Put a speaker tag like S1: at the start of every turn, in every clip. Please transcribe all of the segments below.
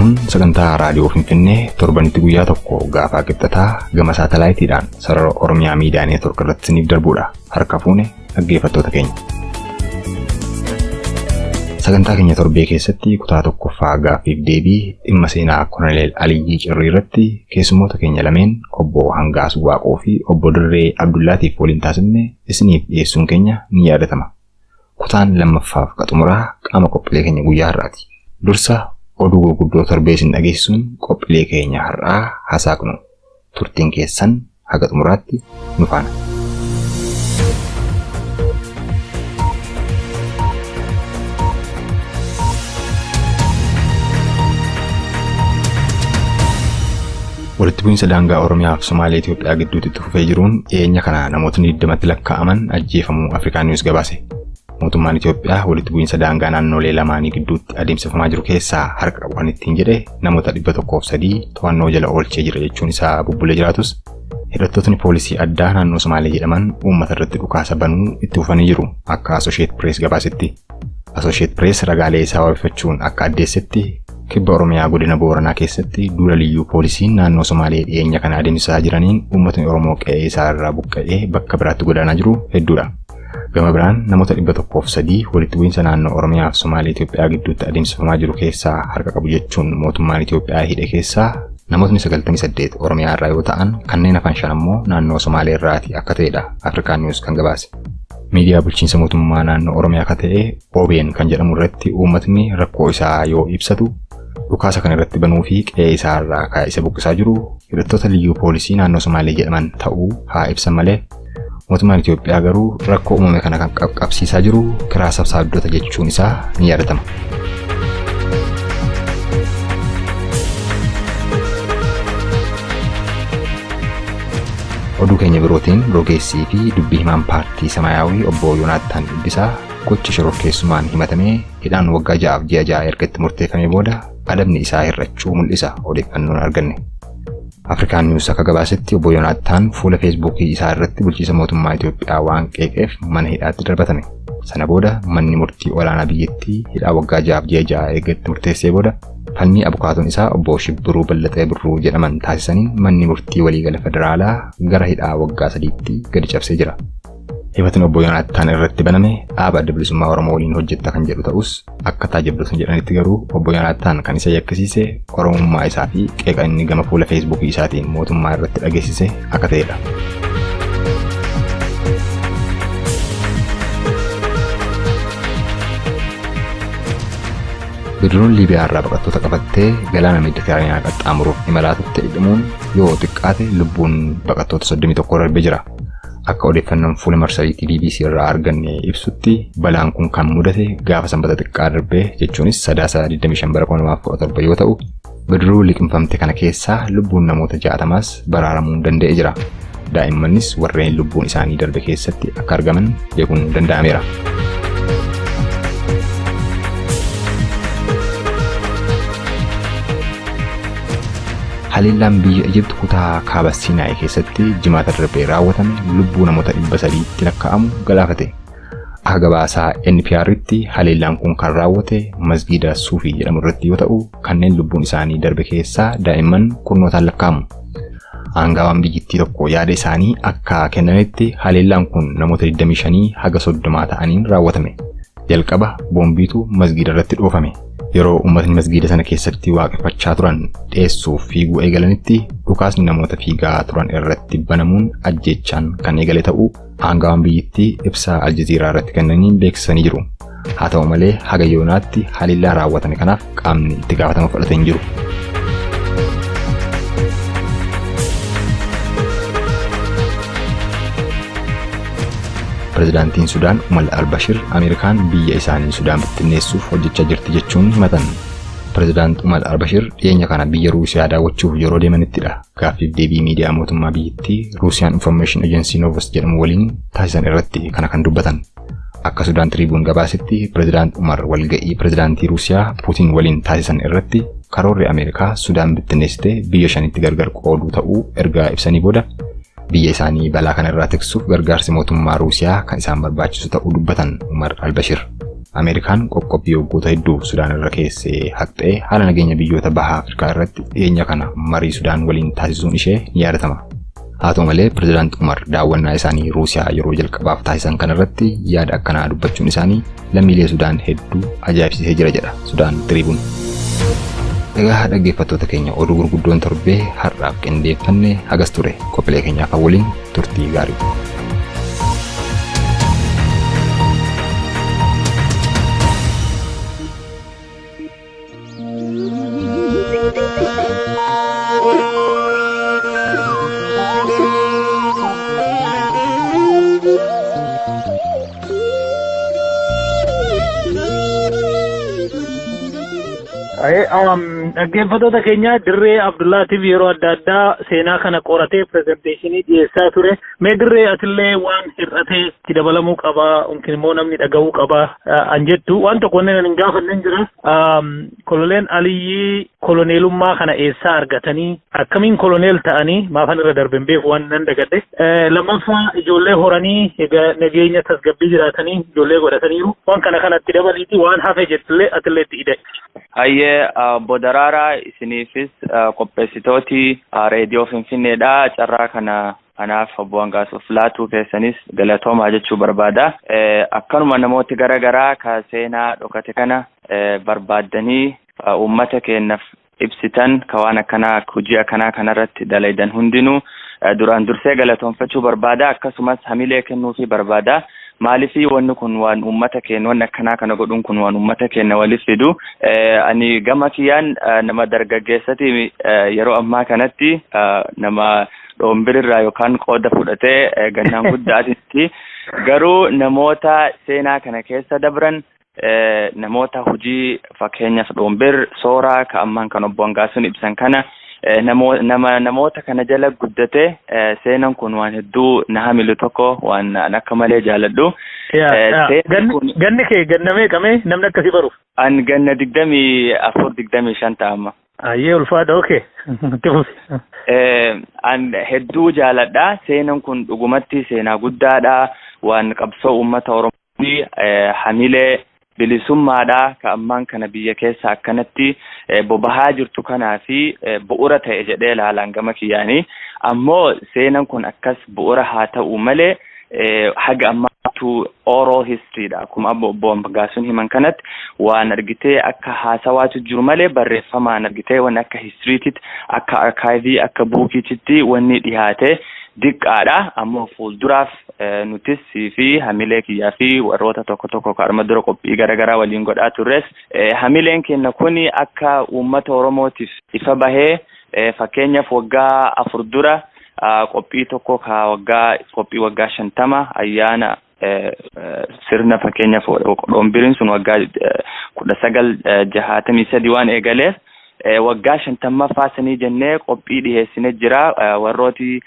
S1: Kun sagantaa raadiyoo Finfinnee torbanitti guyyaa tokko gaafa qixxataa gama saatalaayitiidhaan sarara Oromiyaa Miidiyaa Neetwoork irratti isiniif darbudha. Harka fuune dhaggeeffattoota keenya. Sagantaa keenya torbee keessatti kutaa tokkoffaa gaaffiif deebii dhimma seenaa Koloneel Aliyyii Cirrii irratti keessummoota keenya lameen obbo Hangaasuu Waaqoo fi obbo Dirree Abdullaatiif waliin taasifne isiniif dhiyeessuun keenya ni yaadatama. Kutaan lammaffaaf qaxumuraa qaama qophiilee keenya guyyaa har'aati. Dursa oduu gurguddoo torbee isin dhageessisuun qophiilee keenya har'aa hasaaqnu. Turtiin keessan haga xumuraatti nu faana. Walitti bu'iinsa daangaa Oromiyaa fi Somaalee Itoophiyaa gidduutti itti fufee jiruun dhiyeenya kana namootni 20tti lakkaa'aman ajjeefamuu Afrikaan Niwus gabaase. Mootummaan Itoophiyaa walitti bu'iinsa daangaa naannolee lamaanii gidduutti adeemsifamaa jiru keessaa harka qabu kan ittiin jedhe namoota 103 to'annoo jala oolchee jira jechuun isaa bubbulee jiraatus hidhattootni poolisii addaa naannoo Somaalee jedhaman uummata irratti dhukaasa banuu itti fufanii jiru akka Associated Press gabaasetti. Associated Press ragaalee isaa wabeeffachuun akka addeessetti kibba Oromiyaa godina Booranaa keessatti duula liyyuu poolisiin naannoo Somaalee dhiyeenya kana adeemsisaa jiraniin uummatni Oromoo qe'ee isaa irraa buqqa'ee bakka biraatti godaanaa jiru hedduudha. Gama biraan namoota 103 walitti bu'iinsa naannoo Oromiyaa fi Somaalee Itoophiyaa gidduutti adeemsifamaa jiru keessaa harka qabu jechuun mootummaan Itoophiyaa hidhe keessaa namootni 98 Oromiyaa irraa yoo ta'an kanneen hafan 5 ammoo naannoo Somaalee irraati akka ta'edha Afrikaan Niwus kan gabaase. Miidiyaa bulchiinsa mootummaa naannoo Oromiyaa akka ta'e OBN kan jedhamu irratti uummatni rakkoo isaa yoo ibsatu dhukaasa kana irratti banuu fi qe'ee isaa irraa kan isa buqqisaa jiru hidhattoota liyyuu poolisii naannoo Somaalee jedhaman ta'uu haa ibsan malee mootummaan Itoophiyaa garuu rakkoo uumame kana kan qaqqabsiisaa jiru kiraa sassaabdota jechuun isaa ni yaadatama. Oduu keenya birootiin rogeessii fi dubbii himaan paartii Samaayyaawii obbo Yoonaattaan Dhibbisaa gocha shororkeessummaan himatamee hidhaan waggaa 6 fi ji'a 6 erga itti murteeffamee booda adabni isaa hir'achuu mul'isa odeeffannoon arganne. Afrikaan Niwus akka gabaasetti obbo Yoonaattaan fuula Feesbuukii isaa irratti bulchiinsa mootummaa Itoophiyaa waan qeeqeef mana hidhaatti darbatame. Sana booda manni murtii olaanaa biyyattii hidhaa waggaa 6 fi ji'a 6 erga itti murteessee booda falmii abukaatoon isaa obbo Shibbiruu Ballaxee Birruu jedhaman taasisaniin manni murtii waliigala federaalaa gara hidhaa waggaa 3tti gadi cabsee jira. Himatni obbo Yoonaattaan irratti baname dhaaba adda bilisummaa Oromoo waliin hojjetta kan jedhu ta'us akka taajabdootni jedhanitti garuu obbo Yoonaattaan kan isa yakkisiise Oromummaa isaa fi qeeqa inni gama fuula Feesbuukii isaatiin mootummaa irratti dhageessise akka ta'edha. Bidiruun Liibiyaa irraa baqattoota qabattee galaana Meeditiraaniyaa qaxxaamuruuf imalaa turte dhidhimuun yoo xiqqaate lubbuun baqattoota 31 darbee jira. Akka odeeffannoon fuula marsariitii BBC irraa arganne ibsutti balaan kun kan mudate gaafa sanbata xiqqaa darbee jechuunis sadaasa 25 bara 2017 yoo ta'u bidiruu liqimfamte kana keessaa lubbuun namoota 60s baraaramuu danda'ee jira. Daa'immanis warreen lubbuun isaanii darbe keessatti akka argaman beekuun danda'ameera. Haleellaan biyya Ijipt kutaa kaaba Siinaay keessatti jimaata darbee raawwatame lubbuu namoota 300tti lakkaa'amu galaafate. Akka gabaasaa NPR'tti haleellaan kun kan raawwate masgiida Suufii jedhamu irratti yoo ta'u kanneen lubbuun isaanii darbe keessaa daa'imman kurnootaan lakkaa'amu. Aangawaan biyyattii tokko yaada isaanii akka kennanitti haleellaan kun namoota 25 haga 30 ta'aniin raawwatame. Jalqaba boombiitu masgiida irratti dhoofame. Yeroo uummatni masgiida sana keessatti waaqeffachaa turan dheessuuf fiiguu eegalanitti dhukaasni namoota fiigaa turan irratti banamuun ajjeechaan kan eegale ta'uu aangawaan biyyattii ibsa Aljazeeraa irratti kennaniin beeksisanii jiru. Haa ta'u malee haga yoonaatti haleellaa raawwatame kanaaf qaamni itti gaafatama fudhate hin jiru. Pireezidaantiin Sudaan Umar al-Bashir Ameerikaan biyya isaanii Sudaan bittinneessuuf hojjechaa jirti jechuun himatan. Pireezidaant Umar al-Bashir dhiyeenya kana biyya Ruusiyaa daawwachuuf yeroo deemanittidha. Gaaffiif deebii miidiyaa mootummaa biyyattii Ruusiyaan Information Agency Novus jedhamu waliin taasisan irratti kana kan dubbatan. Akka Sudaan Tiriibuun gabaasetti Pireezidaant Umar walga'ii Pireezidaantii Ruusiyaa Puutiin waliin taasisan irratti karoorri Ameerikaa Sudaan bittinneessitee biyya shanitti gargar qooduu ta'uu erga ibsanii booda biyya isaanii balaa kana irraa tiksuuf gargaarsi mootummaa Ruusiyaa kan isaan barbaachisu ta'uu dubbatan Umar al-Bashir. Ameerikaan qoqqobbii waggoota hedduuf Sudaan irra keessee haqxee haala nageenya biyyoota baha Afrikaa irratti dhiyeenya kana marii Sudaan waliin taasisuun ishee ni yaadatama. Haa ta'u malee Pireezidaanti Umar daawwannaa isaanii Ruusiyaa yeroo jalqabaaf taasisan kanarratti yaada akkanaa dubbachuun isaanii lammiilee Sudaan hedduu ajaa'ibsiisee jira jedha Sudaan Tiriibuun. Egaa dhaggeeffattoota keenya oduu gurguddoon torbee har'aaf qindeeffanne hagas ture qophiilee keenyaaf waliin turtii gaarii.
S2: Dhaggeeffattoota keenya Dirree Abdullaatiif yeroo adda addaa seenaa kana qoratee pirezenteeshinii dhiyeessaa ture. Mee Dirree atillee waan hir'atee itti dabalamuu qabaa yookiin immoo namni dhaga'uu qabaa an jettu waan tokko inni hin gaafanne jira. Koloneel Aliyyii koloneelummaa kana eessaa argatanii akkamiin koloneel ta'anii maafan irra darbe hin beeku waan nan dagadhe. Lammaffaa ijoollee horanii egaa nageenya tasgabbii jiraatanii ijoollee godhataniiru waan kana kanatti dabaliiti waan hafe jettullee atillee itti hidhe.
S3: Hayyee obbo Daraaraa isiniifis qopheessitooti reediyoo Finfinneedha. Carraa kana anaaf obbo Hangaasuuf laatuu keessanis galatoomaa jechuu barbaada. Akkanuma namooti gara garaa ka seenaa dhokate kana barbaaddanii uummata keenyaaf ibsitan ka waan akkanaa hojii akkanaa kanarratti dalaydan hundinuu duraan dursee galatoonfachuu barbaada. Akkasumas hamilee kennuufii barbaada. Maaliifii wanni kun waan uummata keenya wanni akkanaa kana godhuun kun waan uummata keenya waliif fidu. Ani gama kiyyaan nama dargaggeessati yeroo ammaa kanatti nama dhoombirirraa yookaan qooda fudhatee gannaan guddaatitti garuu namoota seenaa kana keessa dabran namoota hojii fakkeenyaaf dhoombir sooraa ka ammaan kan obbo Hangaasuun ibsan kana namoota kana jala guddate seenaan kun waan hedduu na hamilu tokko waan akka malee jaaladhu.
S2: Ganni kee ganna meeqame namni akkasii baruuf?
S3: An ganna 24 25 ta'ama.
S2: Ayyee ulfaadha okee.
S3: An hedduu jaaladha. Seenaan kun dhugumatti seenaa guddaadha. Waan qabsoo uummata Oromoo hamilee bilisummaadha ka ammaan kana biyya keessa akkanatti bobahaa jirtu kanaa fi bu'uura ta'e jedhee ilaalaan gama kiyyaanii. Ammoo seenaan kun akkas bu'uura haa ta'u malee haga ammaatu oral history dha. Akkuma obbo Hangaasuun himan kanatti waan argitee akka haasawaatu jiru malee barreeffamaan argitee wanni akka histiriititti akka arkaayivii akka buukiititti wanni dhiyaate diqqaadha. Ammoo fuulduraaf nutis fi hamilee kiyyaa fi warroota tokko tokko karma dura qophii garaagaraa waliin godhaa turres hamileen keenya kun akka uummata Oromootiif ifa bahee fakkeenyaaf waggaa 4 dura qophii tokko ka waggaa qophii waggaa 50 ayyaana sirna fakkeenyaaf dhoombiriin sun waggaa 1963 waan eegaleef waggaa 50ffaa sanii jennee qophii dhiyeessine jira. Warrooti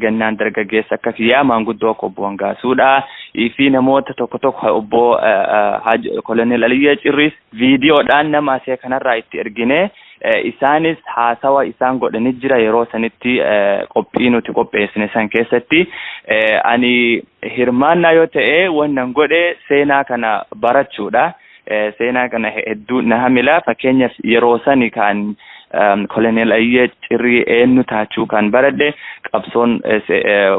S3: gannaan dargaggeessa akka kiyyaa maanguddoo akka obbo Hangaasuudha fi namoota tokko tokko obbo Koloneel Aliyyee Cirriis viidiyoodhaan nama asee kanarraa itti ergine isaanis haasawa isaan godhanii jira yeroo sanitti qophii nuti qopheessine san keessatti. Ani hirmaannaa yoo ta'e wannan godhe seenaa kana barachuudha. Seenaa kana hedduu na hamila. Fakkeenyaaf yeroo sani kan Koloneel Aliyyee Cirrii eenyu taachuu kan baradhe qabsoon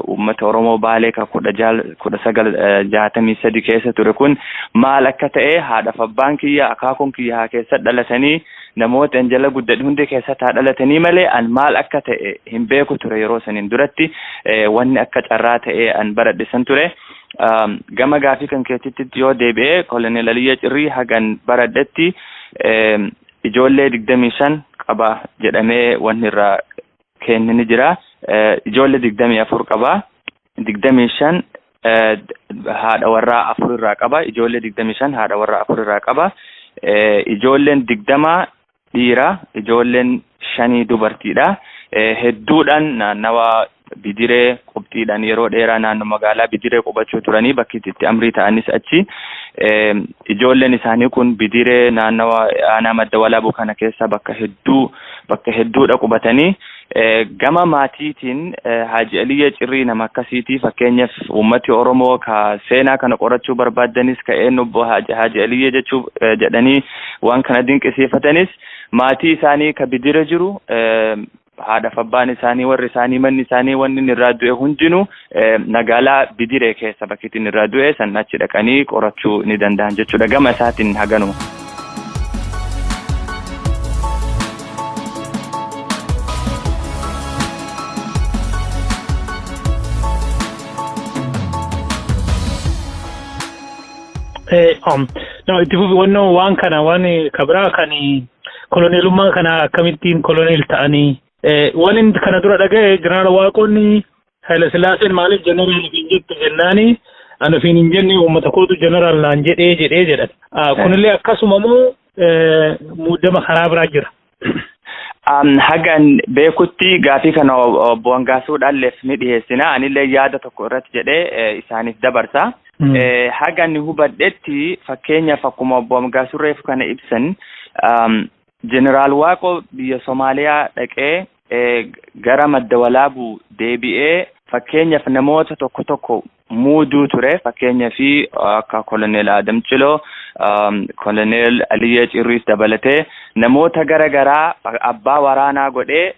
S3: uummata Oromoo Baalee ka 1963 keessa ture kun maal akka ta'e haadhaaf abbaan kiyya akaakuun kiyya haa keessa dhalatanii namoota an jala guddadhe hundi keessatti haa dhalatanii malee an maal akka ta'e hin beeku ture yeroo saniin duratti wanni akka carraa ta'e an baradhe san ture. Gama gaafii kan keetitti yoo deebi'e Koloneel Aliyyee Cirrii hagan baradhetti ijoollee 25 qaba jedhamee wanni irraa kennini jira. Ijoollee 24 qaba. 25 haadha warraa 4 irraa qaba. Ijoollee 25 haadha warraa 4 irraa qaba. Ijoolleen 20 dhiira, ijoolleen 5 dubartiidha. Hedduudhaan naannawa Bidiree qubxiidhaan yeroo dheeraa naannoo magaalaa Bidiree qubachuu turanii bakki itti amrii ta'anis achi. Ijoolleen isaanii kun Bidiree naannawa aanaa madda walaabuu kana keessa bakka hedduudha qubatanii. Gama maatiitiin Haaji Aliyya Cirrii nama akkasiitii. Fakkeenyaaf, uummati Oromoo ka seenaa kana qorachuu barbaadanis, ka eenyu obbo Haaji Aliyya jechuu jedhanii waan kana dinqisiifatanis, maatii isaanii ka Bidira jiru, haadhaaf abbaan isaanii, warri isaanii, manni isaanii, wanni inni irraa du'e hundinuu magaalaa Bidiree keessa bakki inni irraa du'e san achi dhaqanii qorachuu ni danda'an jechuudha. Gama isaatiin haganuma.
S2: No, itti fufi. Wannoo waan kana, waan kabraa kan koloneelummaa kana, akkamittiin koloneel ta'anii? Waan inni kana dura dhaga'e, Jeneraal Waaqoonni Haayila Sillaaseen maaliif jeneraal ofiin jettu jennaani, ani ofiin hin jenne, uummata kootu jeneraal naan jedhee jedhee jedhan. Kunillee akkasuma moo muudama karaa biraa jira?
S3: Hagan beekutti gaafii kana obbo Hangaasuu Dhaalleef ni dhiyeessina. Anillee yaada tokko irratti jedhee isaaniif dabarsa. Hagan hubadhetti, fakkeenyaaf, akkuma obbo Hangaasuu reefu kana ibsan, Jeneraal Waaqoo biyya Somaaliyaa dhaqee gara Madda Walaabuu deebi'ee, fakkeenyaaf, namoota tokko tokko muuduu ture. Fakkeenyaaf, akka Koloneel Adam Ciloo, Koloneel Aliyya Cirriis dabalatee namoota gara garaa abbaa waraanaa godhee,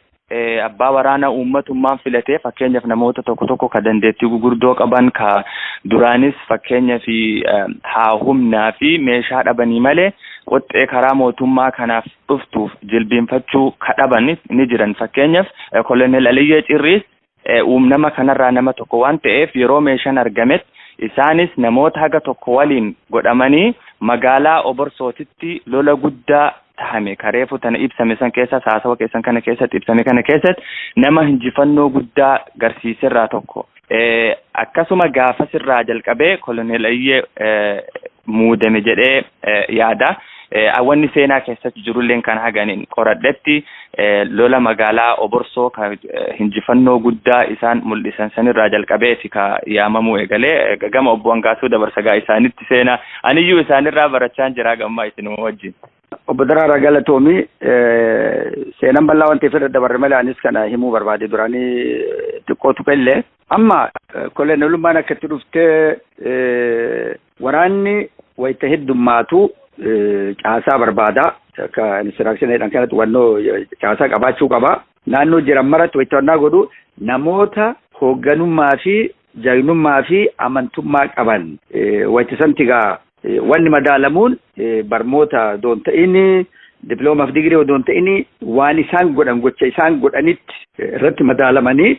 S3: abbaa waraanaa uummatummaan filatee, fakkeenyaaf, namoota tokko tokko ka dandeettii gurguddoo qaban, ka duraanis fakkeenyaaf haa humnaa fi meeshaa dhabanii malee qoxxee karaa mootummaa kanaaf dhuftuuf jilbiinfachuu ka dhaban ni jiran. Fakkeenyaaf, Koloneel Aliyya Cirriis uumnama kanarraa nama tokko waan ta'eef, yeroo meeshaan argametti isaanis namoota haga tokko waliin godhamanii magaalaa Oborsootitti lola guddaa tahame kareefu tana ibsame san keessa, haasawa keessan kana keessatti ibsame kana keessatti, nama injifannoo guddaa garsiiserraa tokko. Akkasuma gaafasirraa jalqabee Koloneel Aliyyee muudame jedhee yaada. Wanni seenaa keessatti jirulleen kan haganiin qoradhetti, lola magaalaa Oborsoo ka injifannoo guddaa isaan mul'isan sanirraa jalqabeeti ka yaamamuu eegalee. Gama obbo Hangaasuu dabarsa, isaanitti seenaa aniyyuu isaanirraa barachaa jira gammaa isinuma wajjin.
S4: Obbo Daraaraa, galatoomii. Seenaan bal'aa wanti irra dabarre malee, anis kana himuu barbaade duraanii xiqqoo tuqellee. Amma koloneelummaan akka itti dhuftee, waraanni wayita heddummaatu caasaa barbaada. Akka instructionidhaan kanatti wannoo caasaa qabaachuu qaba. Naannoo jiran maratti wayita godhu namoota hoogganummaa fi jagnummaa fi amantummaa qaban wayita santi gaa wanni madaalamuun barmoota doon ta'in, diploomaaf digirii odoon ta'in, waan isaan godhan, gocha isaan godhanitti irratti madaalamanii,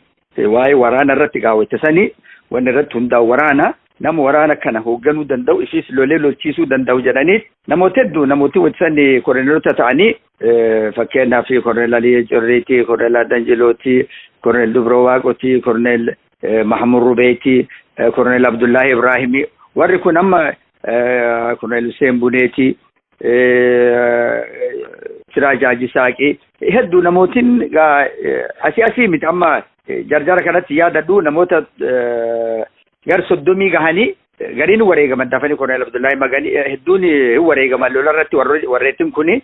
S4: waa'ee waraana irratti gaawwachisanii, wanni irratti hundaa'u waraana, nama waraana kana hoogganuu danda'u, ishiis lolee lolchiisuu danda'u jedhanii namoota hedduu, namooti wajjisan koloneelota ta'anii, fakkeenyaaf Koloneel Aliyyi Cirriitii, Koloneel Adanjilooti, Koloneel Dubroo Waaqotii, Koloneel Mahamud Rubeetii, Koloneel Abdullahi Ibraahimii, warri kun amma Koloneel Hussein Buneetii, Siraaj Haaji Saaqii, hedduu namootiin asii asii miti. Amma jarjara kanatti yaadadhu, namoota gar 30 gahanii gariin wareegaman dafanii, Koloneel Abdullahi Maganii hedduun hin wareegaman lola irratti. Warreettiin kuni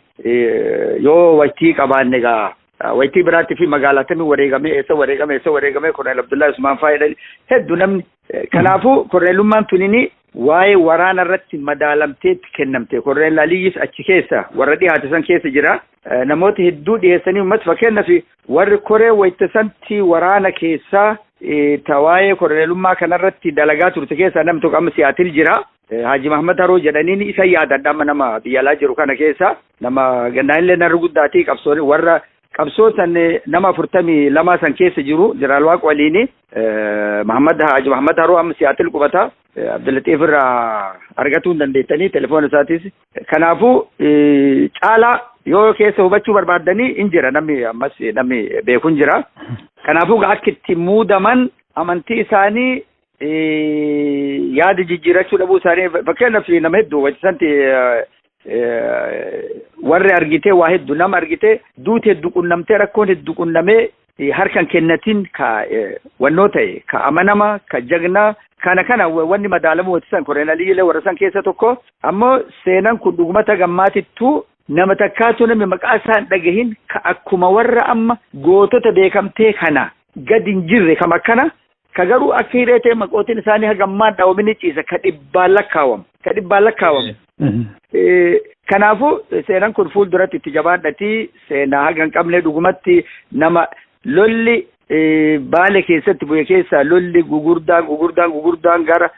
S4: yoo waytii qabaanne gaa waytii biraatti fi magaalaa tamii wareegame, eessa wareegame, eessa wareegame, Koloneel Abdullahi Usmaan fa'aa hedduu namni. Kanaafuu koloneelummaan tunini waa'ee waraana irratti madaalamteetti kennamte. Koloneel Aliyyis achi keessa warra dhiyaate san keessa jira. Namoota hedduu dhiyeessanii uummata, fakkeenyaaf, warri koree wayita santti waraana keessaa ta waa'ee koloneelummaa kanarratti dalagaa turte keessaa namni tokko amma Siyaatil jira. Haji Mahamad Haroo jedhaniin isa yaadadha. Amma nama biyya alaa jiru kana keessa nama gannaanillee narri guddaatii, qabsoo warra qabsoo san nama 42 san keessa jiru Jeneraal Waaqoo waliini. Mahamad Haji Mahamad Haroo amma Siyaatil qubata. Abdullatiif irraa argatuu hin dandeettanii telefoona isaatis. Kanaafuu caalaa yoo keessa hubachuu barbaaddanii hin jira, namni ammas namni beeku hin jira. Kanaafuu akka itti muudaman, amantii isaanii, yaada jijjiirachuu dhabuu isaanii, fakkeenyaaf, nama hedduu wachisanti warri argitee waa hedduu nama argitee duuti hedduu qunnamtee, rakkoon hedduu qunnamee harkan kennatiin, ka wannoo ta'e, ka amanama, ka jagnaa kana kana wanni madaalamu wachisan Koloneel Aliyyiilee warra san keessa tokko. Ammoo seenan kun dhugumata gammaatittuu Nama takkaatu namni maqaa isaan dhagahin ka akkuma warra amma gootota beekamtee kana gadi hin jirre kam akkana ka garuu akka hiree ta'e maqootiin isaanii hagammaan dhaawamini ciisa ka dhibbaan lakkaawamu. Ka dhibbaan lakkaawamu. Kanaafuu seenaan kun fuulduratti itti jabaadhatii seenaa haga hin qabne dhugumatti nama lolli Baale keessatti bu'e keessaa lolli gugurdaan gugurdaan gugurdaan gara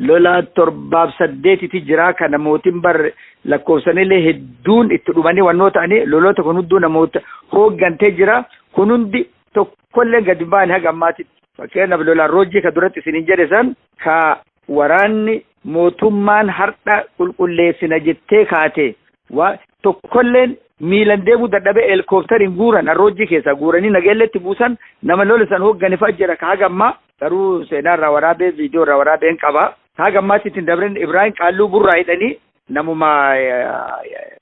S4: lola 7 8 jira kan namootiin bar lakkoofsanillee hedduun itti dhumanii wannoo ta'anii loloota kun hunduu namoota hooggantee jira kun hundi tokkollee gadi baane haga ammaatitti. Fakkeenyaaf lolaan roojii ka duratti isiniin jedhe san ka waraanni mootummaan har'a qulqulleessina jettee kaate tokkolleen miilan deemuu dadhabee helikooftariin guuran arroojii keessaa guuranii nageelletti buusan nama lola san hoogganifaa jira ka haga ammaa garuu seenaa irraa waraabee viidiyoo irraa waraabeen qaba. Haga ammaatti ittiin dabren Ibraahim Qaalluu Burraa jedhanii namuma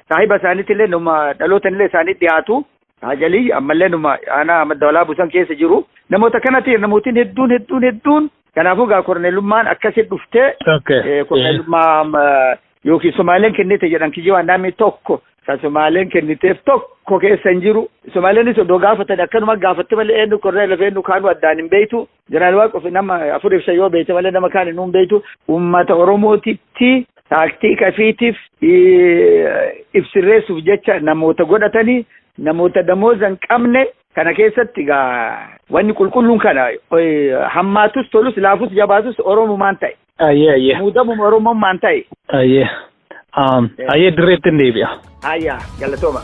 S4: saahiba isaaniitillee nama dhalootanillee isaanii dhiyaatu. Hajalii ammallee numa aanaa madda walaabuu san keessa jiru. Namoota kanatti namootiin hedduun hedduun hedduun kanaafuu gaa korneelummaan akkasitti dhuftee korneelummaa yookiin Somaaleen kennite jedhan kijibaan namni tokko kan Somaaleen kenniteef tokko keessa hin jiru. Somaaleenis odoo gaafatan akkanuma gaafatte malee eenyu korneela fi eenyu kaanuu addaan hin beektu. Jeneraal Waaqoo nama 4 fi 5 yoo beekte malee nama kaan hin beektu. Uummata Oromootitti taaktika fiitiif ibsirreessuuf jecha namoota godhatanii namoota damooza hin qabne kana keessatti gaa wanni qulqulluun kana hammaatus tolus laafus jabaatus Oromumaan ta'e.
S2: Ayyee.
S4: Muudamuma Oromummaan ta'e.
S2: Ayyee. Ayyee dirreetti hin deebi'a.
S4: Ayyaa galatooma.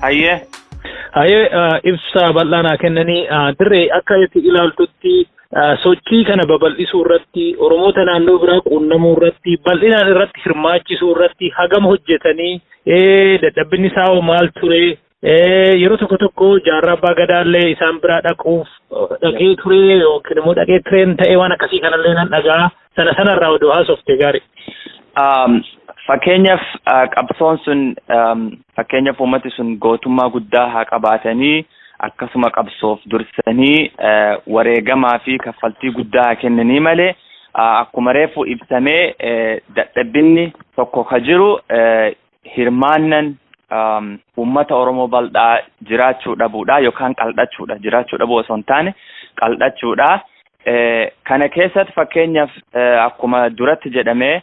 S3: Ayyee.
S2: Ayyee ibsa bal'aa naa kennanii dirree akka itti ilaaltutti sochii kana babal'isuu irratti Oromoota naannoo biraa quunnamuu irratti bal'inaan irratti hirmaachisuu irratti hagam hojjetanii dadhabbinni isaa hoo maal ture yeroo tokko tokko jaarraa abbaa gadaallee isaan biraa dhaquuf dhaqee ture yookiin immoo dhaqee tireen ta'ee waan akkasii kanallee nan dhagaa sana sanarraa odoo haasofte gaarii.
S3: Fakkeenyaaf qabsoon sun fakkeenyaaf uummati sun gootummaa guddaa haa qabaatanii akkasuma qabsoof dursanii wareegamaa fi kaffaltii guddaa haa kennanii malee akkuma reefu ibsamee dadhabbinni tokko ka jiru hirmaannan uummata Oromoo bal'aa jiraachuu dhabuudha yookaan qal'achuudha jiraachuu dhabuu osoo hin taane qal'achuudha. Kana keessatti fakkeenyaaf akkuma duratti jedhamee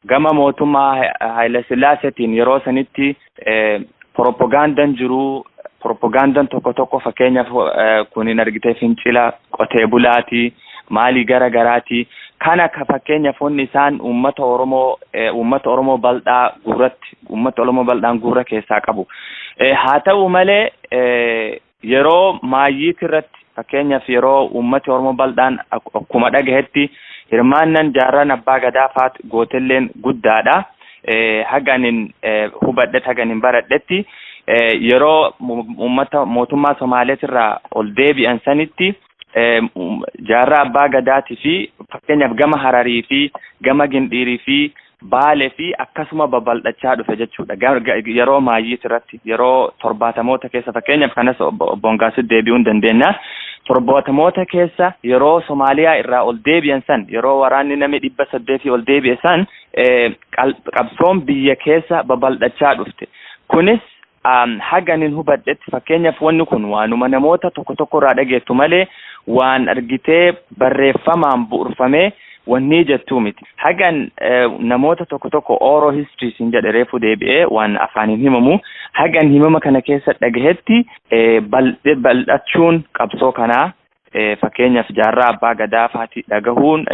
S3: gama mootummaa Haayile Sillaaseetiin yeroo sanitti propagandaan jiru propagandaan tokko tokko fakkeenyaaf kun hin argitee fincila qotee bulaati maalii gara garaati kana ka fakkeenyaaf wanni isaan uummata Oromoo bal'aa gurratti uummata Oromoo bal'aan gurra keessaa qabu. Haa ta'u malee yeroo maayyiitii irratti fakkeenyaaf yeroo uummati Oromoo bal'aan akkuma dhagahetti hirmaannan jaarraan abbaa gadaa faat gootelleen guddaadha. Haga anin hubadhetti haga anin baradhetti yeroo uummata mootummaa Somaaleetirraa ol deebi'an sanitti jaarraa abbaa gadaatii fi fakkeenyaaf gama Hararii fi gama Gindhiirii fi Baalee fi akkasuma babal'achaa dhufe jechuudha. Yeroo maayyiitii irratti yeroo 70moota keessa fakkeenyaaf kanas obbo Hangaasuu deebi'uu hin dandeenya. 70moota keessa yeroo Somaaliyaa irraa ol deebi'an san yeroo waraanni namni 800 ol deebi'e san qabsoon biyya keessa babal'achaa dhufte. Kunis haga anin hubadhetti fakkeenyaaf wanni kun waanuma namoota tokko tokko irraa dhageettu malee waan argitee barreeffamaan bu'uurfamee wanni jettuu miti. Hagan namoota tokko tokko oral history siin jedhe reefu deebi'ee waan afaaniin himamu hagan himama kana keessa dhagahetti bal'achuun qabsoo kanaa fakkeenyaaf jaarraa abbaa gadaa faati dhagahuun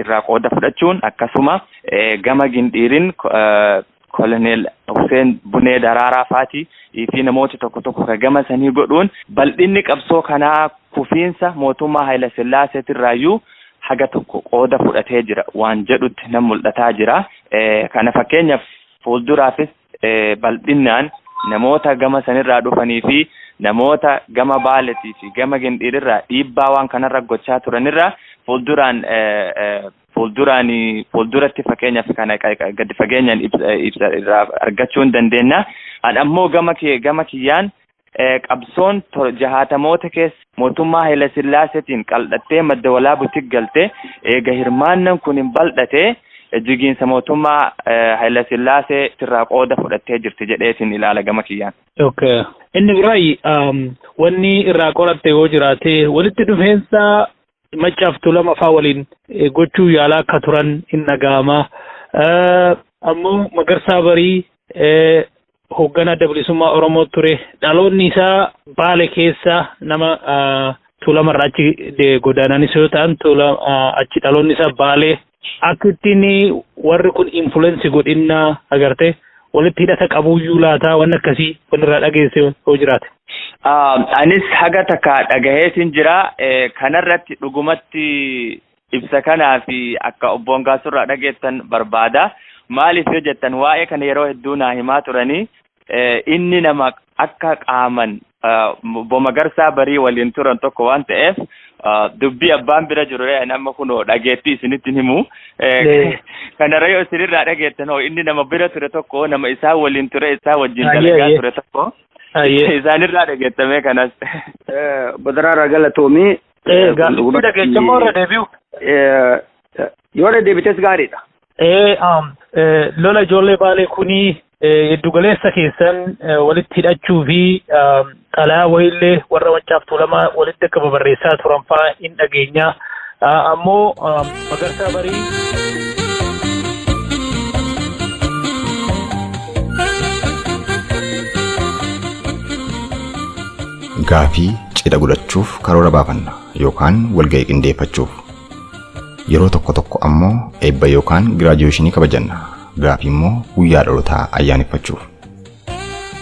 S3: irraa qooda fudhachuun akkasuma gama Gindhiirin Koloneel Hussein Bunee Daraaraa faati fi namoota tokko tokko ka gama sanii godhuun bal'inni qabsoo kanaa kufiinsa mootummaa Haayile Sillaaseetirraayyuu haga tokko qooda fudhatee jira waan jedhutti nan mul'ataa jira. Kana fakkeenyaaf fuulduraafis bal'innaan namoota gama sanirraa dhufanii fi namoota gama Baaletii fi gama Gindhiirirraa dhiibbaa waan kanarra gochaa turanirraa fuulduraan Fuulduraan fuulduratti fakkeenyaaf kana gadi fageenyaan ibsa irraa argachuu hin dandeenya. An ammoo gama kiyyaan qabsoon jahaatamoota keessa mootummaa Haayila Sillaaseetiin qal'attee Madda Walaabutti galtee, eega hirmaannan kun hin bal'ate, jigiinsa mootummaa Haayila Sillaasee irraa qooda fudhattee jirti jedheetiin ilaala gama kiyyaan.
S2: Okay. Inni biraa, wanni irraa qoratte yoo jiraate, walitti dhufeensa Maccaaf Tuulama fa'aa waliin gochuu yaalaa akka turan hin dhaga'ama. Ammoo Magarsaa Barii hoogganaa Adda Bilisummaa Oromoo ture. Dhaloonni isaa Baale keessa, nama Tuulamarraa achi godaananis yoo ta'an, achi dhaloonni isaa Baale. Akka ittiin warri kun influence godhinnaa agarte, walitti hidhata qabuyyuu laataa, waan akkasii walirraa dhageesse yoo jiraate.
S3: Anis haga takka dhagaheetiin jira. Kanarratti dhugumatti ibsa kanaa fi akka obboon Gaasurraa dhageettan barbaada. Maaliif yoo jettan, waa'ee kana yeroo hedduu naa himaa turanii, inni nama akka qaaman obbo Magarsaa Barii waliin turan tokko waan ta'eef, dubbii abbaan bira jiru nama kunoo dhageettii isinitti himu. Kanarra yoo isinirraa dhageettan hoo, inni nama bira ture tokko, nama isaa waliin ture, isaa wajjin dalagaa ture tokko. Isaanirraa dhageettamee kanas.
S4: Badaraarraa galatoomii.
S2: Gaaffii dhageechammoo irra deebi'u.
S4: Yoo irra deebites gaariidha.
S2: Lola ijoollee Baalee kunii giddugaleessa keessan walitti hidhachuu fi xalayaa wayiillee warra Maccaaf Tuulamaa walitti akka babarreessaa turan fa'aa hin dhageenya. Ammoo Magarsaa Barii.
S1: Gaafii cidha godhachuuf karoora baafanna yookaan walga'ii qindeeffachuuf. Yeroo tokko tokko ammoo eebba yookaan graduation kabajanna. Gaafii immoo guyyaa dhalootaa ayyaaneffachuuf.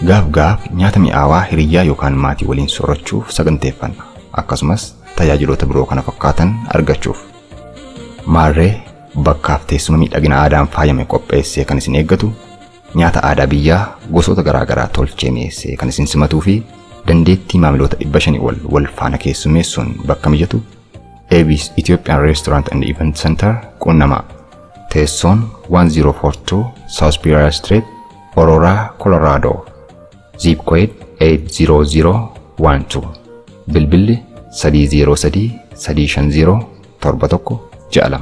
S1: Gaaf gaaf nyaata mi'aawaa hiriyyaa yookaan maatii waliin soorachuuf saganteeffanna. Akkasumas tajaajiloota biroo kana fakkaatan argachuuf. Maarree, bakkaaf teessuma miidhagina aadaan faayame qopheessee kan isin eeggatu, nyaata aadaa biyyaa gosoota garaa garaa tolchee mi'eessee kan isin simatuu fi dandeettii maamiloota 500 ol wal faana keessummeessuun bakka mijatu, AB's Ethiopian Restaurant and Event Center qunnamaa. Teessoon 1042 South Superior Street, Aurora, Colorado. Zip code 80012. Bilbilli 303 350 7162.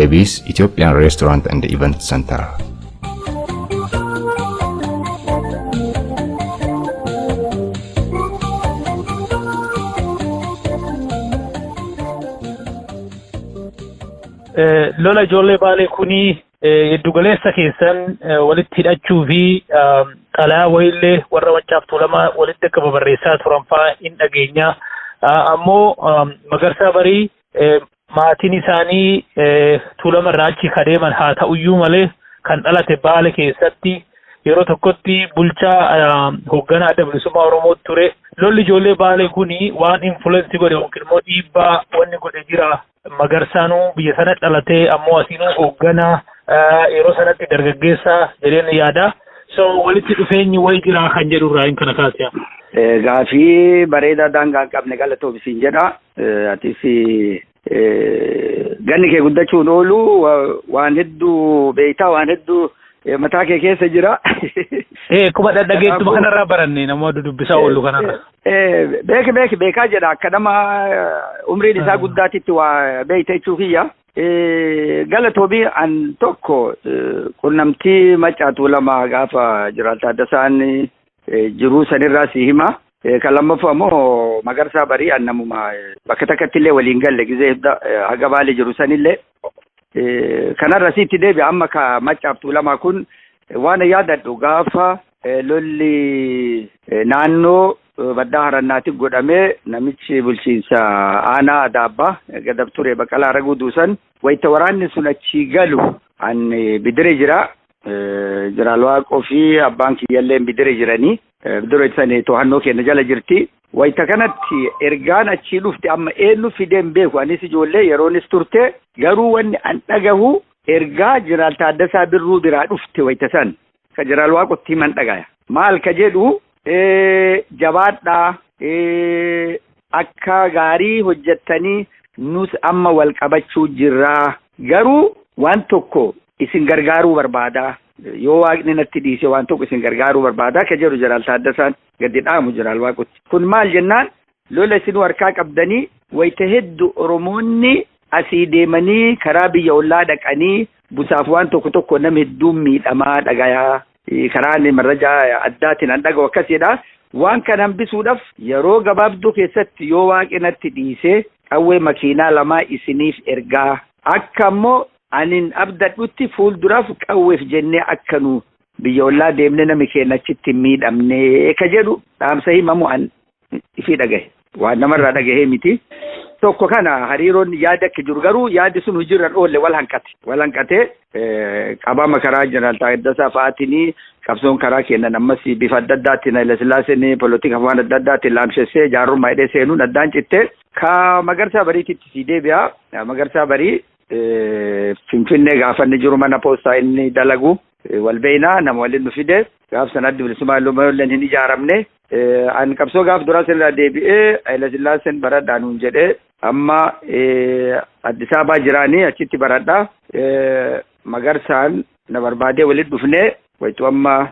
S1: AB's Ethiopian Restaurant and Event Center.
S2: Lola ijoollee Baalee kunii giddugaleessa keessan walitti hidhachuu fi xalayaa wayiillee warra Maccaaf Tuulamaa walitti akka babarreessaa turan fa'aa hin dhageenya. Ammoo Magarsaa Barii maatiin isaanii Tuulama irraa achi kadeeman haa ta'uyyuu malee, kan dhalate Baale keessatti, yeroo tokkotti bulchaa hoogganaa Adda Bilisummaa Oromoo ture. Lolli ijoollee Baalee kuni waan influence godhe yookiin immoo dhiibbaa wanni godhe jira. Magarsaanuu biyya sana dhalatee, ammoo asiinuu hoogganaa, yeroo sanatti dargaggeessa jedheen yaada. So walitti dhufeenyi wayi jira kan jedhu irraa kana kaasee.
S4: Gaafii bareedaa daangaa hin qabne, galatoomsiin jedha. Atis ganni kee guddachuun oolu, waan hedduu beektaa, waan hedduu mataa kee keessa jira.
S2: Akkuma dhadhageettuma kanarraa baranne, namoota dudubbisaa oolu kanarra.
S4: Beeki beeki, beekaa jedha, akka nama umriin isaa guddaatitti waa beeyta jechuu kiyya. Galatoobii, an tokko qunnamtii Maccaa Tuulamaa gaafa Jeneraal Taaddasaan jiruu sanirraa si hima. Kan lammaffaa immoo Magarsaa Barii an namuma bakka takkatti illee waliin galle gizee haga Baalee jiru sanillee. Kanarra sitti deebi. Amma ka Maccaaf Tuulamaa kun waan yaadadhu, gaafa lolli naannoo baddaa harannaatti godhamee, namichi bulchiinsa aanaa Adaabbaa Gadab ture, Baqalaa Raguu Duusan, wayita waraanni sun achii galu an bidire jira. Jeneraal Waaqoo fi abbaan kiyyallee bidire jiranii. Bidire sani to'annoo keenya jala jirti. Wayita kanatti ergaan achii dhufte, amma eenyu fideen beeku, anis ijoollee yeroonis turte, garuu wanni an dhagahu ergaa Jeneraal Taaddasaa Birruu biraa dhufte wayita san. Ka Jeneraal Waaqotti himan dhagaya. Maal ka jedhu, jabaadhaa, akka gaarii hojjettanii Nus amma wal qabachuu jirraa. Garuu waan tokko isin gargaaruu barbaadaa. Yoo waaqni natti dhiise waan tokko isin gargaaruu barbaadaa ka jedhu Jeneraal Taaddasaan gadi dhaamu Jeneraal Waaqotti. Kun maal jennaan lola isin harkaa qabdanii wayita hedduu Oromoonni asii deemanii karaa biyya ollaa dhaqanii busaaf waan tokko tokko nama hedduun miidhamaa dhagayaa. Karaan marrajaa addaatiin an dhaga'u akkasidha. Waan kana hambisuudhaaf yeroo gabaabduu keessatti yoo waaqni natti dhiise qawwee makiinaa 2 isiniif ergaa. Akka immoo anin abdadhutti fuulduraaf qawweef jennee akka nu biyya ollaa deemnee nami keenya achitti miidhamnee ka jedhu dhaamsa himamu an ifii dhagahe. Waan namarraa dhagahee miti. Tokko kana hariiroon yaada akka jiru garuu yaadi sun hojiirra oolle wal hanqate. Wal hanqatee qabama karaa Jeneraal Taaddasaa fa'aatiin qabsoon karaa kennan ammas bifa adda addaatiin Hayilasillaaseen polotika waan adda addaatiin laamshessee jaarrummaa hidhee seenuun addaan cittee ka Magarsaa Bariititti si deebi'a. Magarsaa Barii Finfinnee gaafa inni jiru mana poostaa inni dalagu wal beeynaa nama waliin nu fide gaaf sana adda bilisummaa illee hin ijaaramne. An qabsoo gaaf duraa sanirraa deebi'ee Hayilasillaaseen baradhaa nuun jedhee amma Addis Ababaa jiraanii achitti baradhaa. Magarsaan na barbaadee walitti dhufnee wayitu amma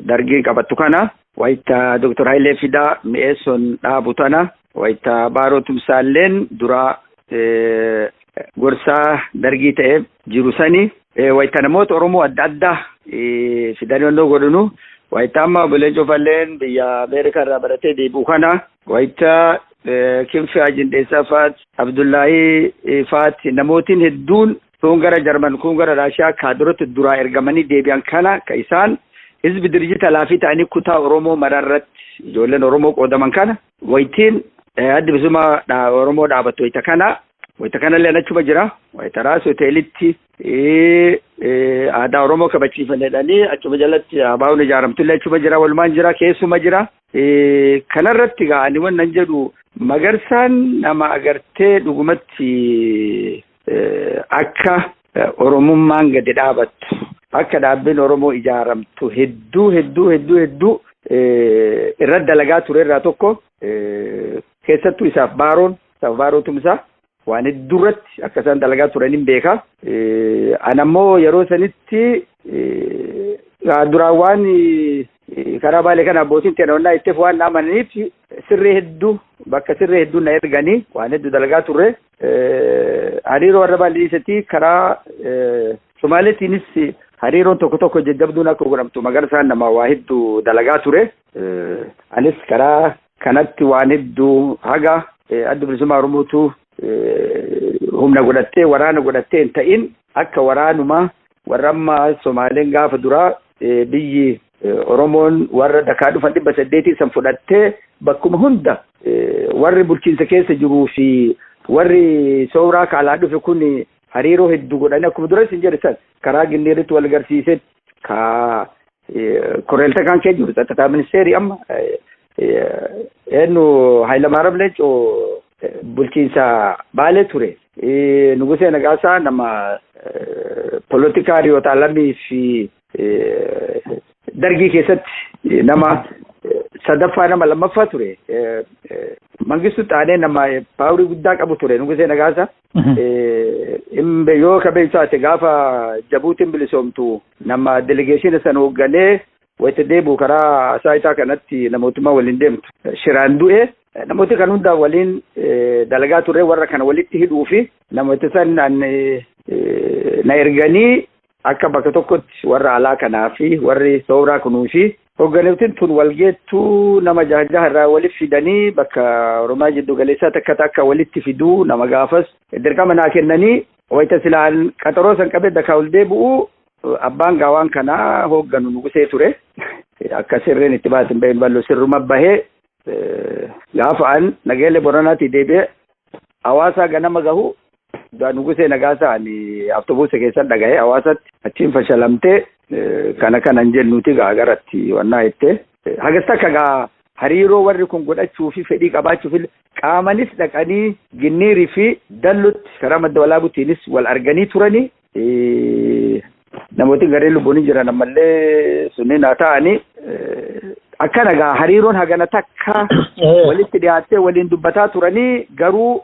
S4: dargiin qabattu kana wayita Dr. Hayilee Fidaa mi'eessoon dhaabu tana wayita Baaroo Tumsaalleen duraa gorsaa dargii ta'ee jiru sani wayita namoota Oromoo adda addaa fidanii onnoo godhunu wayita amma Obbo Leencoo Falleen biyya Ameerikaa irraa baratee deebi'u kana wayita Kinfee Ajindeessaa fa'aati Abdullaahii fa'aati namootiin hedduun kun gara Jarman kun gara Raashiyaa kaadiroota duraa ergamanii deebi'an kana ka isaan hizbi dirjita laafii ta'anii kutaa Oromoo mararratti ijoolleen Oromoo qoodaman kana wayitiin adda bilisummaa Oromoo dhaabattu wayita kana wayita kanallee achuma jira wayita Raas hoteelitti aadaa Oromoo kabachiifanidhanii achuma jalatti abaa'uun ijaaramtullee achuma jira walumaan jira keessuma jira. Kanarratti ani wannan jedhu Magarsaan nama agartee dhugumatti akka Oromummaan gadi dhaabattu akka dhaabbiin Oromoo ijaaramtu hedduu hedduu hedduu hedduu irratti dalagaa ture irraa tokko keessattuu isaaf Baaroon isaaf Baaroo Tumsaa waan hedduu irratti akka isaan dalagaa turan hin beeka. An ammoo yeroo sanitti duraan waan karaa Baalee kana abbootiin teenoonnaa itteef waan amananiif sirree hedduu bakka sirree hedduu na erganii waan hedduu dalagaa turre. Hariiroo warra Baaleetii karaa Somaaleetiinis hariiroon tokko tokko jajjabduun akka godhamtu Magarsaan nama waa hedduu dalagaa ture. Anis karaa kanatti waan hedduu haga adda bilisummaa Oromootu humna godhattee waraana godhattee hin ta'in akka waraanuma warra amma Somaaleen gaafa duraa biyyi Oromoon warra dakaa dhufan 800 san fudhattee bakkuma hunda warri bulchiinsa keessa jiruu fi warri sooraa kaalaa dhufe kun hariiroo hedduu godhanii akkuma dura isin jedhe san karaa Ginneeritti wal garsiisee ka Koreelta kan kee jiru xaxataa ministeerii amma eenyu Hayilamaariyaam Leencoo bulchiinsa Baalee ture. Nugusee Nagaasaa nama polotikaa Riyoota Alamii fi dargii keessatti nama sadaffaa nama lammaffaa ture. Mangistuu Xaanee nama paaworii guddaa qabu ture Nugusee Nagaasaa. Yoo kabeessu taate gaafa Jabuutiin bilisoomtu nama delegeeshina sana hoogganee wayita deebi'u karaa saayitaa kanatti namootummaa waliin deemtu. Shiraan du'e namooti kan hundaa waliin dalagaa turre warra kana walitti hidhuu fi namoota san na erganii akka bakka tokkotti warra alaa kanaa fi warri sooraa kunuu fi hoogganootiin tun walgeettuu nama jaha irraa walitti fidanii bakka Oromaa jiddu galeessaa takka takka walitti fiduu nama gaafas dirqama naa kennanii wayita silaan qaxaroo san qabee dakaa ol deebi'u abbaan gaawaan kanaa hoogganu nugusee ture. Akka sirriin itti baasin bahin ballo sirruma bahee gaafa an Nageelle Boranaatii deebi'ee hawaasaa ganama gahu Nugusee Nagaasaa ani awutobuusa keessan dhagahee hawaasatti achiin fashalamtee kana kanan jennuuti gaa garatti wannaa jettee. Hagas takka gaa hariiroo warri kun godhachuu fi fedhii qabaachuu fi qaamanis dhaqanii Ginniirii fi Dallutti karaa madda walaabutiinis wal arganii turanii namooti garee lubbuun jiran ammallee sunneen haa ta'anii akkana gaa hariiroon hagana takka walitti dhiyaattee waliin dubbataa turanii garuu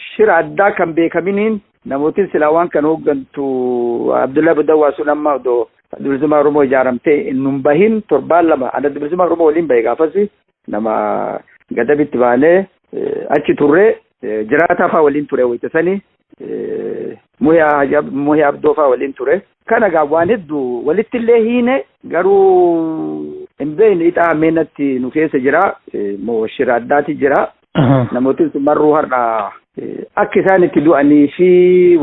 S4: Shira addaa kan beekaminiin namootiin silaa waan kan hooggantu Abdullahi Budawwaa sun amma odoo bilisummaa Oromoo ijaaramtee nun bahin torbaan lama adda bilisummaa Oromoo waliin bahe gaafas nama Gadabitti baanee achi turre jiraataa faa waliin ture wayita sanii Muhee Abdoo faa waliin ture. Kana gaa waan hedduu walitti illee hiine garuu hin beekne ixaa meenatti nu keessa jira moo shira addaati jira. Namootni sun marruu har'a akka isaan itti du'anii fi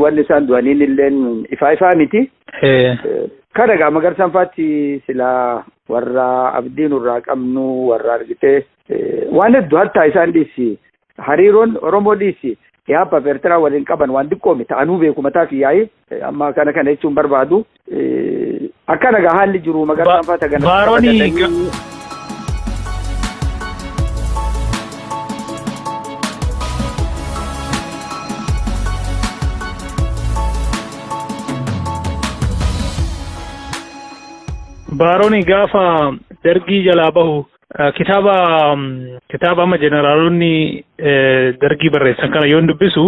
S4: wanni isaan du'aniin illeen ifaa ifaa miti. Kana gaa Magarsaan faatti silaa warra abdii nurraa qabnu warra argitee waan hedduu hattaa isaan dhiisi hariiroon Oromoo dhiisi Ihaappa fi Eertiraa waliin qaban waan xiqqoo miti anuu beeku mataa kiyyaa'ee amma kana kana jechuun barbaadu. Akkana gaa haalli jiru Magarsaan faata gana.
S2: Baaroonii. Baarooni gaafa dargii jalaa bahu kitaaba amma jeneraalonni dargii barreessan kana yoon dubbisu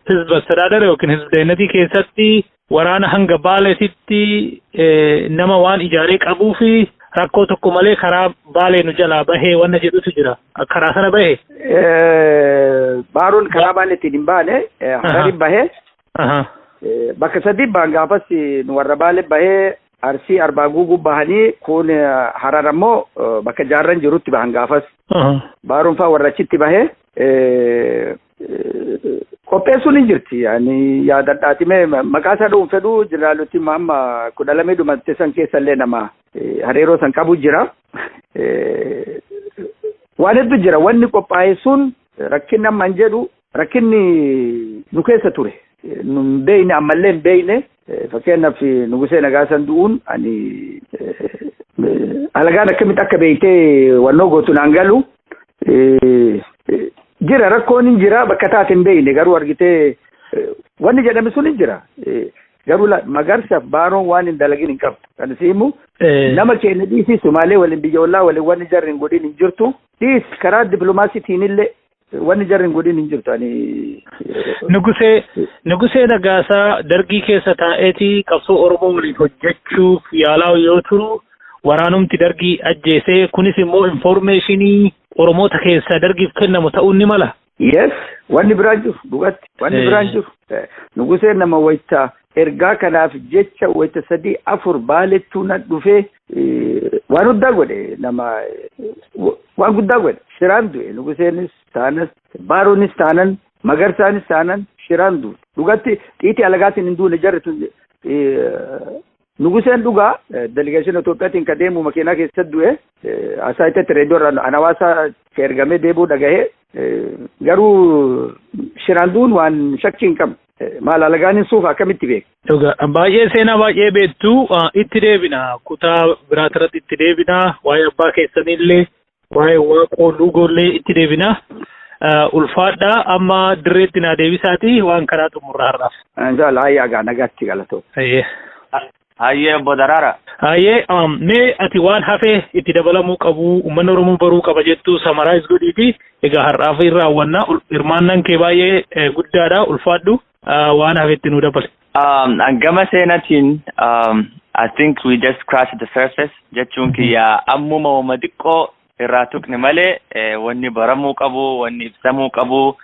S2: hizba astadaadara yookiin hizba daynatii keessatti waraana hanga Baaleetitti nama waan ijaaree qabuu fi rakkoo tokko malee karaa Baalee nu jalaa bahee wanna jedhutu jira. Karaa sana bahee.
S4: Baaroon karaa Baaleetiin hin baane, Hararin bahee. Bakka sadii ba'an gaafas nu warra Baalee bahee Arsii Arbaa Guuguu bahanii kun Harar ammoo bakka jaarran jirutti bahan gaafas. Baaroon faa warra achitti bahee qopheessuun hin jirti. Ani yaadadhaati mee maqaa isaa dhuun fedhu jeneraalotti amma 12 dhumatte san keessa illee nama hariiroo san qabu jira. Waan hedduu jira. Wanni qophaa'e sun rakkinni amma hin jedhu rakkinni nu keessa ture. Nu hin beekne ammallee hin beekne. Fakkeenyaaf Nugusee Nagaasan du'uun ani alagaan akkamitti akka beektee wannoo gootu naan galu jira rakkoon hin jira bakka taate hin beekne garuu argitee wanni jedhame sun hin jira. Garuu Magarsaaf Baaroon waan hin dalagin hin qabdu. Kan si himu nama keenya dhiisii Sumaalee waliin biyya ollaa waliin wanni jarri hin godhin hin jirtu. Dhiis karaa dippiloomaasiitiin illee wanni jarri hin godhin hin jirtu. Ani
S2: Nugusee Nagaasaa dargii keessa taa'eetii qabsoo Oromoo waliin hojjechuuf yaalaa yoo turu waraanumti dargii ajjeesee kunis immoo informeeshinii Oromoota keessaa dargiif kennamu ta'uun ni mala.
S4: Yes, wanni biraan jiru dhugatti wanni biraan jiru. Nuguseen nama wayita ergaa kanaaf jecha wayita 3 4 Baalettuu na dhufee waan guddaa godhe nama waan guddaa godhe shiraan du'e Nuguseenis taanas Baaroonis taanan Magarsaanis taanan shiraan du'e dhugatti xiitii alagaatiin hin duune jarri tun Nuguseen dhugaa delegeeshinii Itoophiyaatiin ka deemu makiinaa keessatti du'e Asaayitetti reediyoo irraa an hawaasaa ka ergamee deebuu dhagahee garuu shiraan du'uun waan shakkii hin qabne. Maal alagaan hin suufa akkamitti beeka?
S2: Dhugaa baay'ee seenaa baay'ee beektu itti deebina kutaa biraatirratti itti deebina waa'ee abbaa keessanillee waa'ee Waaqoo Luugoollee itti deebina. Ulfaadhaa amma dirreetti naa deebisaati waan karaa xumurraa har'aaf.
S4: Inshallah hayyaa gaa nagaatti galatoo.
S3: Hayyee obbo Daraara.
S2: Hayyee mee ati waan hafee itti dabalamuu qabu uummanni Oromoo baruu qaba jettu summarize godhiiti egaa har'aaf irraa hawwannaa hirmaannaan kee baay'ee guddaadha ulfaadhu waan hafe itti nu dabale.
S3: Gama seenatiin I think we just scratched the surface jechuun kiyya ammuma wama xiqqoo irraa tuqne malee wanni baramuu qabu wanni ibsamuu qabu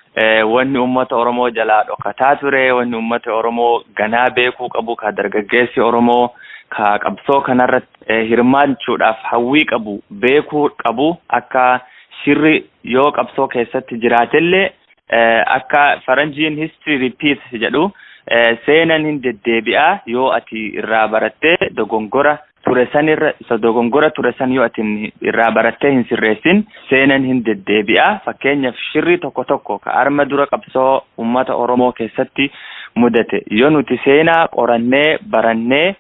S3: wanni uummata Oromoo jalaa dhokataa ture wanni uummata Oromoo ganaa beekuu qabu ka dargaggeessi Oromoo ka qabsoo kanarratti hirmaachuudhaaf hawwii qabu beekuu qabu akka shirri yoo qabsoo keessatti jiraatellee akka faranjiin history repeat jedhu seenan hin deddeebi'aa yoo ati irraa barattee dogongora ture san irra isa dogongora ture san yoo ati irraa barattee hin sirreessin seenan hin deddeebi'aa. Fakkeenyaaf shirri tokko tokko ka arma dura qabsoo uummata Oromoo keessatti mudate yoo nuti seenaa qorannee barannee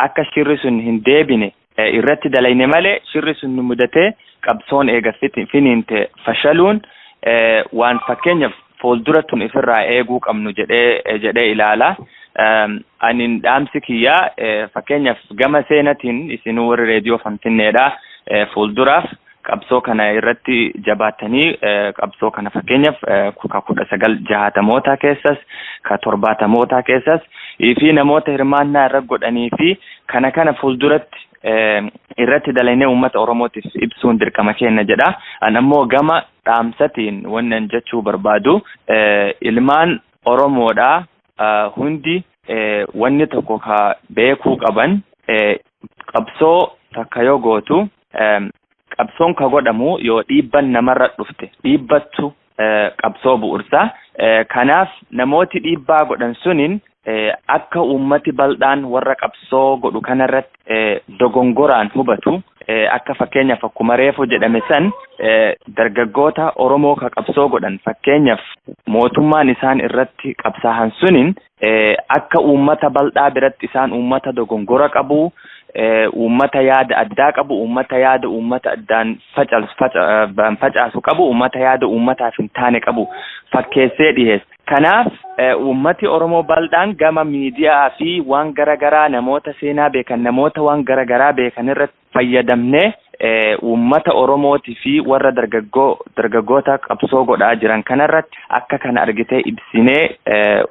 S3: akka shirri sun hin deebine irratti dalayne malee shirri sun nu mudatee qabsoon eega finiinte fashaluun waan fakkeenyaaf fuuldura tun ifirraa eeguu qabnu jedhee ilaala. Anin dhaamsi kiyyaa fakkeenyaaf gama seenatiin isin warri reediyoo Finfinneedha fuulduraaf Qabsoo kana irratti jabaatanii qabsoo kana fakkeenyaaf ka 1960moota keessas ka 70moota keessas fi namoota hirmaannaa irra godhanii fi kana fuulduratti irratti dalagnee uummata Oromootiif ibsuun dirqama keenya jedha. An ammoo gama dhaamsatiin wannan jechuu barbaadu ilmaan Oromoodhaa hundi wanni tokko ka beekuu qaban qabsoo takka yoo gootu qabsoon ka godhamu yoo dhiibban namarra dhufte dhiibbattu qabsoo bu'ursa. Kanaaf namooti dhiibbaa godhan suniin akka uummati bal'aan warra qabsoo godhu kanarratti dogongoraan hubatu akka fakkeenyaaf akkuma reefu jedhame san dargaggoota Oromoo ka qabsoo godhan fakkeenyaaf mootummaan isaan irratti qabsaahan suniin akka uummata bal'aa biratti isaan uummata dogongora qabu uummata yaada addaa qabu uummata yaada uummata addaan facaasu qabu uummata yaada uummataaf hin taane qabu fakkeessee dhiheessa. Kanaaf uummati Oromoo bal'aan gama miidiyaa fi waan garaagaraa namoota seenaa beekan namoota waan garaagaraa beekan irratti fayyadamnee uummata Oromootii fi warra dargaggoota qabsoo godhaa jiran kanarratti akka kana argitee ibsinee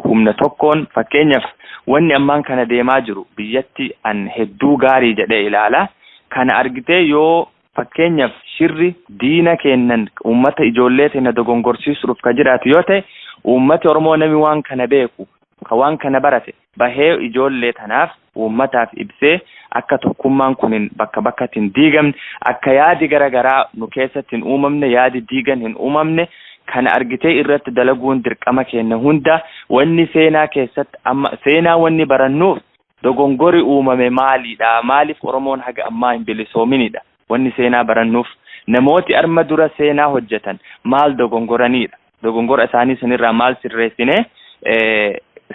S3: humna tokkoon fakkeenyaaf wanni ammaan kana deemaa jiru biyyatti an hedduu gaarii jedhee ilaala. Kana argitee yoo fakkeenyaaf shirri diina kennan uummata ijoollee teenya dogongorsiisuuf ka jiraatu yoo ta'e uummati Oromoo namni waan kana beeku ka waan kana barate bahee ijoollee tanaaf uummataaf ibsee akka tokkummaan kun bakka bakkatti hin diigamne akka yaadi garaagaraa nu keessatti hin uumamne yaadi diigan hin uumamne kana argitee irratti dalaguun dirqama keenya hunda wanni seenaa keessatti amma seenaa wanni barannuuf dogongori uumame maaliidha maaliif Oromoon haga ammaa hin bilisoominidha wanni seenaa barannuuf namooti arma dura seenaa hojjetan maal dogongoraniidha dogongora isaanii sanirraa maal sirreessine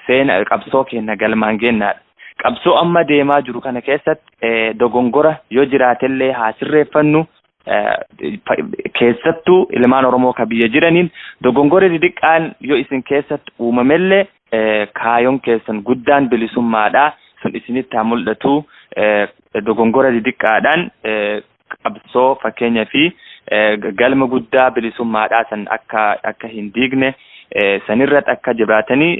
S3: seenaa qabsoo keenya galmaan geennaadha. Qabsoo amma deemaa jiru kana keessatti dogongora yoo jiraatellee haa sirreeffannu keessattuu ilmaan Oromoo ka biyya jiraniin dogongorri xixiqqaan yoo isin keessatti uumamellee kaayoon keessan guddaan bilisummaadha sun isinitti haa mul'atu dogongora xixiqqaadhaan qabsoo fakkeenyaa fi galma guddaa bilisummaadhaa san akka hin diigne sanirratti akka jiraatanii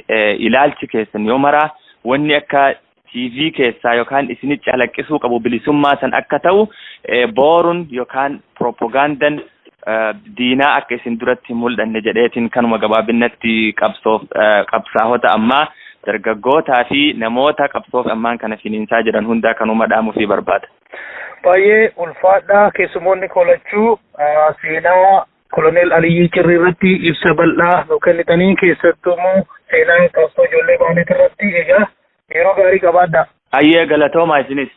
S3: ilaalchi keessan yoo maraa wanni akka TV keessaa yookaan isinitti calaqqisuu qabu bilisummaa san akka ta'u booruun yookaan propagandaan diinaa akka isin duratti mul'anne jedheetiin kanuma gabaabinatti qabsoof qabsaa'ota ammaa dargaggootaa fi namoota qabsoof ammaan kana finiinsaa jiran hundaa kanuma dhaamuufii barbaada.
S2: Baay'ee ulfaadhaa keessumoonni kolachuu seenaa Koloneel Aliyyii Cirrii irratti ibsa bal'aa nu kennitanii keessattuu immoo seenaa qabsoo ijoollee Baaleet irratti egaa yeroo gaarii qabaadhaa.
S3: Ayyee galatooma isinis.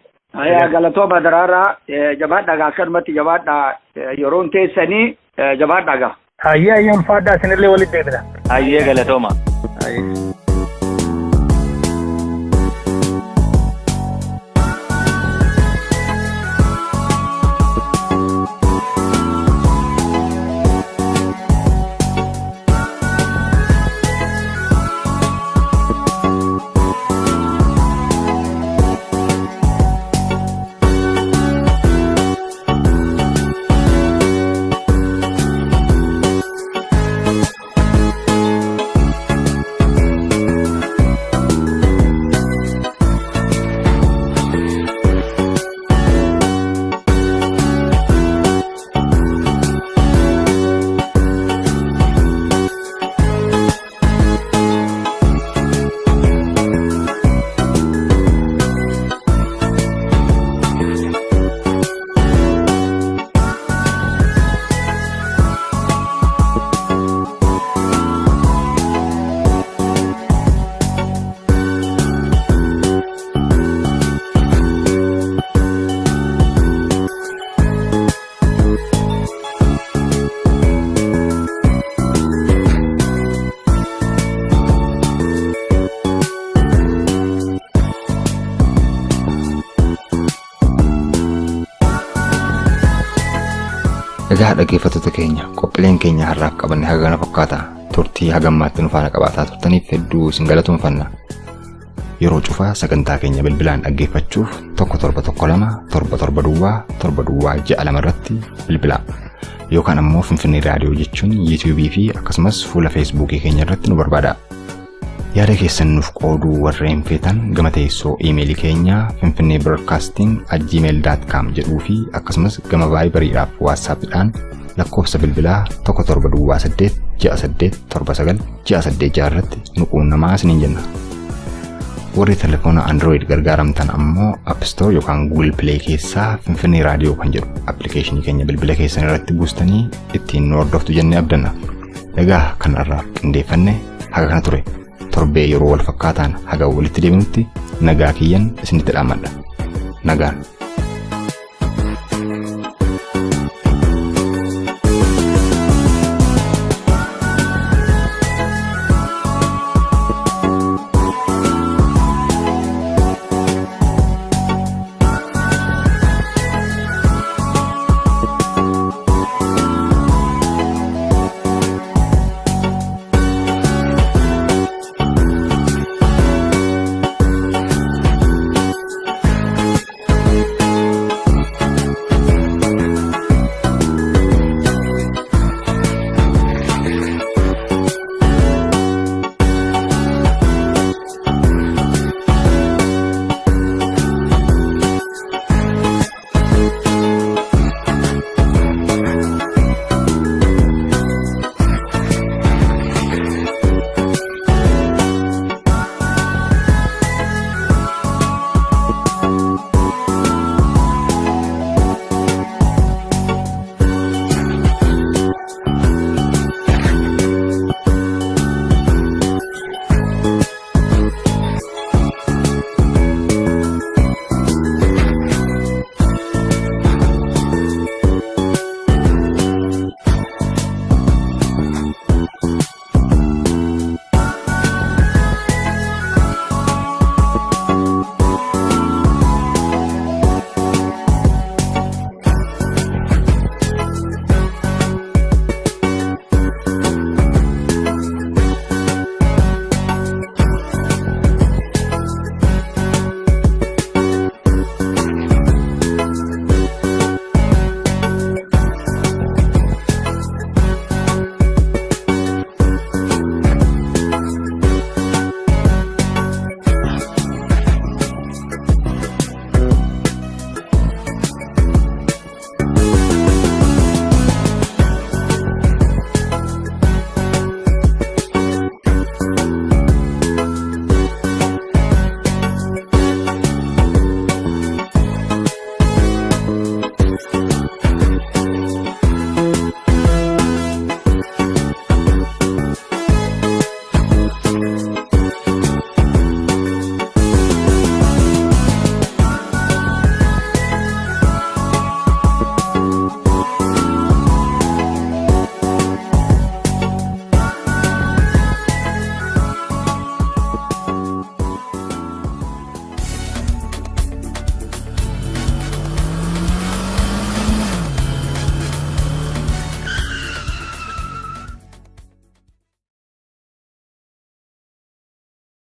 S4: Ayyee galatooma Daraaraa jabaadhaa akkanumatti jabaadhaa yeroon teessanii jabaadhaa.
S2: Ayyee ayyee ulfaadhaa isinillee walitti deebina.
S3: Ayyee galatooma.
S1: Egaa dhaggeeffattoota keenya qophiileen keenya har'aaf qabanne haga kana fakkaata turtii hagammaatti nu faana qabaataa turtaniif hedduu isin galatoomfanna. Yeroo cufaa sagantaa keenya bilbilaan dhaggeeffachuuf 1712 770 7 0 6 2 irratti bilbilaa. Yookaan ammoo Finfinnee Raadiyoo jechuun yuutuubii fi akkasumas fuula Feesbuukii keenya irratti nu barbaada. Yaada keessan nuuf qooduu warreen feetan gama teessoo iimeelii keenyaa finfinneebroadcasting@gmail.com jedhuu fi akkasumas gama Vaayibariidhaaf Waatsaappiidhaan lakkoofsa bilbilaa 1708 6879 686 irratti nu quunnamaa isiniin jenna. Warri telefoona Android gargaaramtan ammoo App Store yookaan Google Play keessaa Finfinnee Raadiyoo kan jedhu appilikeeshinii keenya bilbila keessan irratti buustanii ittiin nu hordoftu jennee abdanna. Egaa kanarraaf qindeeffanne haga kana ture. Torbee yeroo wal fakkaataan haga walitti deebinutti nagaa kiyyan isinitti dhaammadha. Nagaan.